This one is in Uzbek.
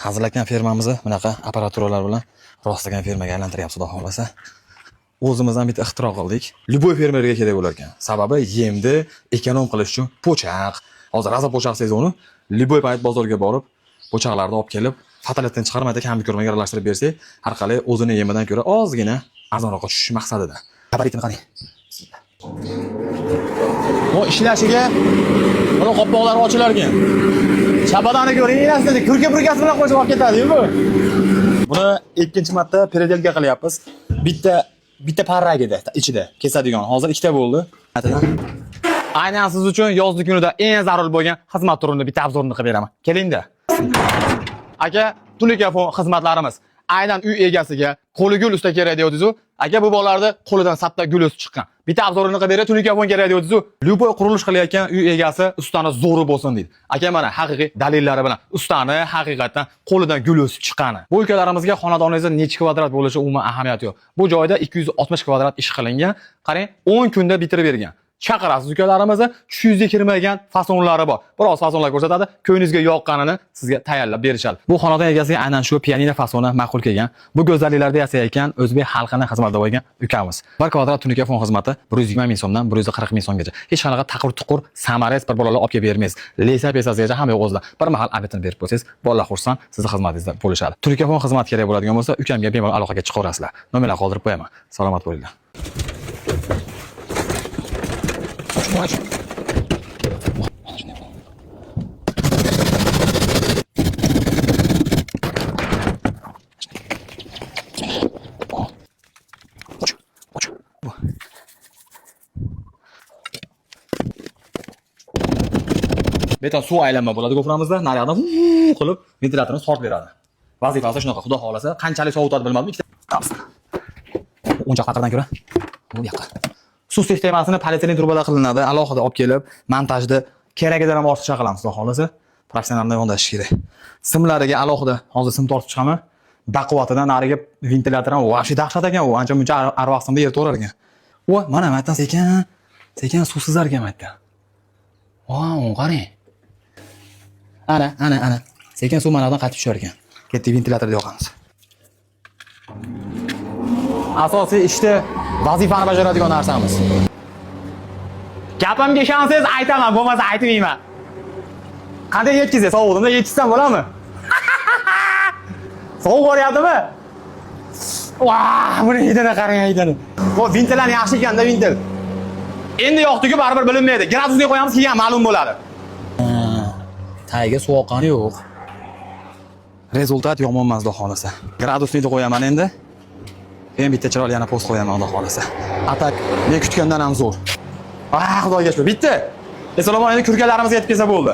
Hazilakam fermamizni bunaqa apparaturalar bilan rostlagan fermaga aylantiryapmiz, xudo xohlasa. O'zimizdan bitta ixtiro qildik. Любой fermerga kerak bo'lar ekan. Sababi yemni ekonom qilish uchun po'chaq. Hozir rosa po'chaq sezoni, любой payt bozorga borib, po'chaqlarni olib kelib, fatalatdan chiqarmaydi, kombyuterga aralashtirib bersak, har qalay o'zini yemidan ko'ra ozgina arzonroqqa tushish maqsadida. Gabaritini qarang. Bu ishlashiga buni qopqoqlari ochilar ekan. Shabadani ko'ring, enasini kurka purkasi bilan qo'shib olib ketadi-yu bu. Buni ikkinchi marta переделка qilyapmiz. Bitta bitta parragida ichida kesadigan. Hozir ikkita bo'ldi. Aynan siz uchun yozgi kunida eng zarur bo'lgan xizmat turini bitta обзор ini qilib beraman. Kelingda. Aka, tunikafon xizmatlarimiz. Aynan uy egasiga qo'li gul usta kerak deyapsiz-u. Aka, bu bolalarni qo'lidan satta gul o'sib chiqqan. Bitta обзор ini qilib beray, tunikafon kerak deyapsiz-u. Любой qurilish qilayotgan uy egasi ustani zo'ri bo'lsin deydi. Aka, mana haqiqiy dalillari bilan ustani haqiqatdan qo'lidan gul o'sib chiqqani. Bu ukalarimizga xonadoningizni necha kvadrat bo'lishi umuman ahamiyati yo'q. Bu joyda 260 kvadrat ish qilingan. Qarang, 10 kunda bitirib bergan. Chaqirasiz ukalarimizni, tushingizga kirmagan fasonlari bor. Biroz fasonlar ko'rsatadi, ko'nglingizga yoqqanini sizga tayyorlab berishadi. Bu xonadon egasiga aynan shu pianino fasoni ma'qul kelgan. Bu go'zalliklarda yashayotgan o'zbek xalqini xizmatida bo'lgan ukamiz. 1 kvadrat tunikafon xizmati 120 ming so'mdan 140 ming so'mgacha. Hech qanaqa taqir-tuqur саморез bir bolalar olib kelib bermaysiz. Lesa pesasigacha hamma yo'q o'zida. Bir mahal обед ini berib qo'ysangiz, bolalar xursand, sizni xizmatingizda bo'lishadi. Tunikafon xizmat kerak bo'ladigan bo'lsa, ukamga bemalol aloqaga chiqaverasizlar. Nomerlar qoldirib qo'yaman. Salomat bo'linglar. Beton suv aylanma bo'ladi goframizda, naryoqdan qilib ventilyatorni sort beradi. Vazifasi shunaqa, xudo xohlasa, qanchalik sovutadi bilmadim, ikkita. O'nchoq paqirdan ko'ra bu yoqqa. Suv sistemasini polietilen trubada qilinadi, alohida olib kelib, montajda keragidan ham ortiqcha qilamiz, xudo xohlasa. Professionalni yondashish kerak. Simlariga alohida hozir sim tortib chiqaman. Baquvvatidan nariga ventilyator ham вообще dahshat ekan u, ancha muncha arvoh simda yer to'rar ekan. Voy, mana bu yerdan sekin sekin suv sizar ekan bu yerdan. Vau, qarang. Ana, ana, ana. Sekin suv mana yoqdan qaytib tushar ekan. Ketdik, ventilyatorni yoqamiz. Asosiy ishda vazifani bajaradigan narsamiz. Gapimga ishonsangiz aytaman, bo'lmasa aytmayman. Qanday yetkazay sovug'imda yetkazsam bo'ladimi? Sovuq boryaptimi? Vah, buni hidini qarang, hidini. Bu ventil ham yaxshi ekanda, ventil. Endi yoqdi-ku, baribir bilinmaydi. Gradusga qo'yamiz, keyin ma'lum bo'ladi. Tagiga suv oqqani yo'q. Результат yomon emas, xudo xohlasa. Gradusni qo'yaman endi. Keyin bitta chiroyli yana post qo'yaman, xudo xohlasa. А так men kutgandan ham zo'r. Ah, xudoga shukr. Bitta. Assalomu alaykum, kurkalarimizga yetib kelsa bo'ldi.